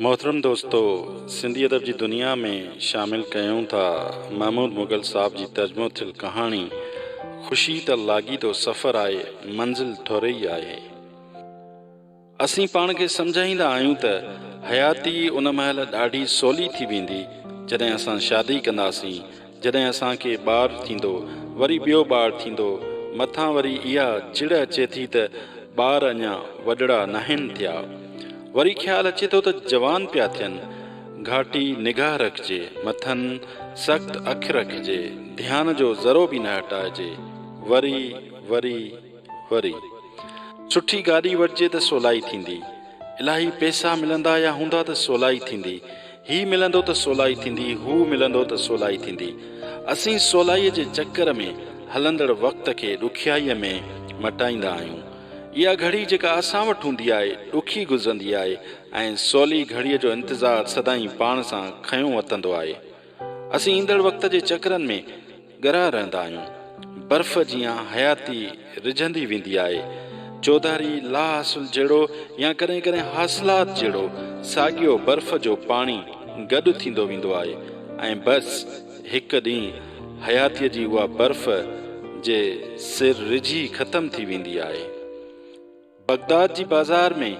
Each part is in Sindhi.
محترم دوستو سنڌي ادب جي دنيا ۾ شامل ڪيون ٿا محمود مغل صاحب جي ترجمو ٿيل ڪهاڻي خوشي ته لاڳيتو سفر آهي منزل ٿورئي آهي. اسين پاڻ کي سمجهائيندا آهيون ته حياتي ان مهل ڏاڍي سولي ٿي ويندي جڏهن اسان شادي ڪنداسين جڏهن اسان کي ٻار ٿيندو، وري ٻيو ٻار ٿيندو، مٿان وري اها چڙ اچي ٿي ته ٻار اڃا وڏڙا ناهن ٿيا. وري خيال اچي ٿو ته جوان پيا ٿين، گهاٽي نگاهه رکجي، مٿن سخت اک رکجي، ڌيان جو ذرو به نه هٽائجي. وري، وري، وري. سٺي گاڏي وٺجي ته سولائي ٿيندي. الاهي پئسا ملندا يا هوندا ته سولائي ٿيندي. هي ملندو ته سولائي ٿيندي، هو ملندو ته سولائي ٿيندي. اسين سولائيء جي چڪر ۾ هلندڙ وقت کي ڏکيائيء ۾ مٽائيندا آهيون. اها گهڙي جيڪا اسان وٽ هوندي آهي، ڏکي گذرندي آهي ۽ سولي گهڙيء جو انتظار سدائين پاڻ سان کنيو وتندو آهي. اسين ايندڙ وقت جي چڪرن ۾ ڳرا رهندا آهيون. برف جيان حياتي رجهندي ويندي آهي. چوڌاري لاحاصل جهڙو يا ڪڏهن ڪڏهن حاصلات جهڙو ساڳيو برف جو پاڻي گڏ ٿيندو ويندو آهي ۽ بس هڪ ڏينهن حياتيء جي اها برف جي سر رجهي ختم ٿي ويندي آهي. بغداد جي بازار ۾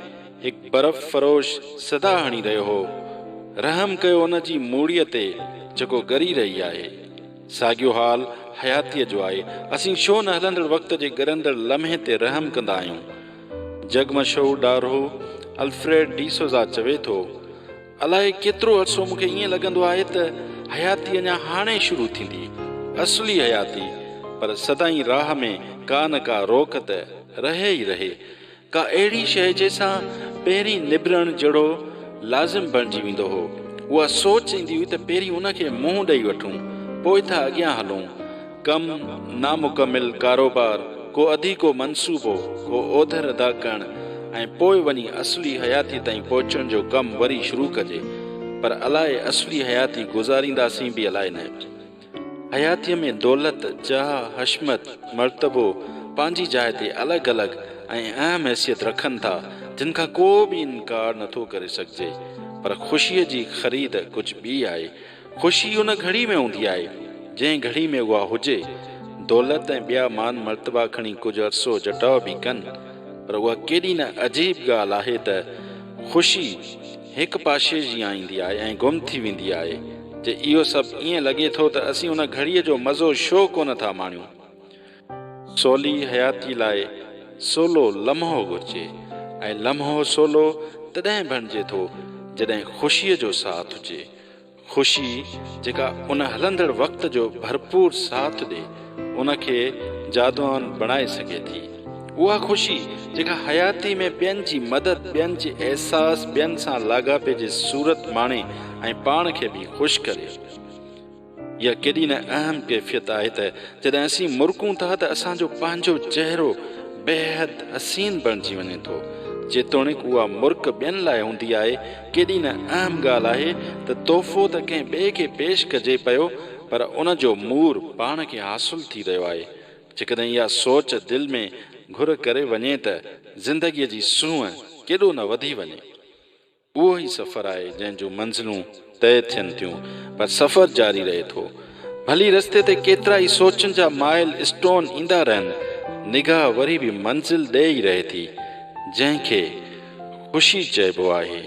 هڪ برف فروش صدا هڻي رهيو هو، رحم ڪيو ان جي موڙيء تي جيڪو ڳري رهي آهي. ساڳيو حال حياتيء جو آهي. اسين ڇو نه هلندڙ وقت جي ڳرندڙ لمحي تي رحم ڪندا آهيون؟ جڳ مشهور ڏارهو الفريڊ ڊي سوزا چوي ٿو، الائي ڪيترو عرصو مون کي ائين لڳندو آهي ته حياتي اڃا هاڻي شروع ٿيندي، اصلي حياتي، پر سدائين راهه ۾ ڪا نه ڪا روڪ ته رهي ئي رهي، ڪا اهڙي شيء جنهن سان پهرين نبرڻ جهڙو لازم بڻجي ويندو هو. اها سوچ ايندي هئي ته پهرين ان کي منهن ڏئي وٺون، پوء ٿا اڳيان هلون. ڪم، نامڪمل ڪاروبار، ڪو اڌيڪو منصوبو، ڪو اوڌر ادا ڪرڻ ۽ پوء وڃي اصلي حياتيء تائين پهچڻ جو ڪم وري شروع ڪجي. پر الائي اصلي حياتي گذارينداسين به الائي نه. حياتيء ۾ دولت، جاهه، حشمت، مرتبو پنهنجي جاء تي الڳ الڳ ۽ اهم حيثيت رکن ٿا، جن کان ڪو به انڪار نٿو ڪري سگهجي. پر خوشيء جي خريد ڪجهه ٻي آهي. خوشي ان گهڙي ۾ هوندي آهي، جنهن گهڙي ۾ اها هجي. دولت ۽ ٻيا مان مرتبا کڻي ڪجهه عرصو جٽاء به ڪن، پر اها ڪيڏي نه عجيب ڳالهه آهي ته خوشي هڪ پاشي جيان ايندي آهي ۽ گم ٿي ويندي آهي. جي اهو سڀ ائين لڳي ٿو ته اسين ان گهڙيء جو مزو شو ڪونه ٿا ماڻيون. سولي حياتي لاء سولو لمحو گهرجي ۽ لمحو سولو تڏهن بڻجي ٿو جڏهن خوشيء جو ساٿ هجي. خوشي جيڪا ان هلندڙ وقت جو ڀرپور ساٿ ڏي، ان کي جادوان بڻائي سگهي ٿي. اها خوشي جيڪا حياتي ۾ ٻين جي مدد، ٻين جي احساس، ٻين سان لاڳاپي جي صورت ماڻي ۽ پاڻ کي به خوش ڪري. اها ڪيڏي نه اهم ڪيفيت آهي ته جڏهن اسين مرڪون ٿا ته اسان جو پنهنجو چهرو بيحد حسين بڻجي وڃي ٿو. جيتوڻيڪ اها مرڪ ٻين لاء هوندي آهي، ڪيڏي نه اهم ڳالهه آهي ته تحفو ته ڪنهن ٻئي کي پيش ڪجي پيو پر ان جو مور پاڻ کي حاصل ٿي رهيو آهي. جيڪڏهن اها سوچ دل ۾ گهر ڪري وڃي ته زندگيء جي سونهن ڪيڏو نه وڌي وڃي. اهو ئي سفر آهي جنهن جون منزلون طئي ٿين ٿيون پر سفر جاري رهي ٿو. ڀلي رستي تي ڪيترا ئي سوچن جا مائل اسٽون ايندا رهن، نگاهه وري به منزل ڏي ئي رهي ٿي، جنهن کي خوشي چئبو آهي.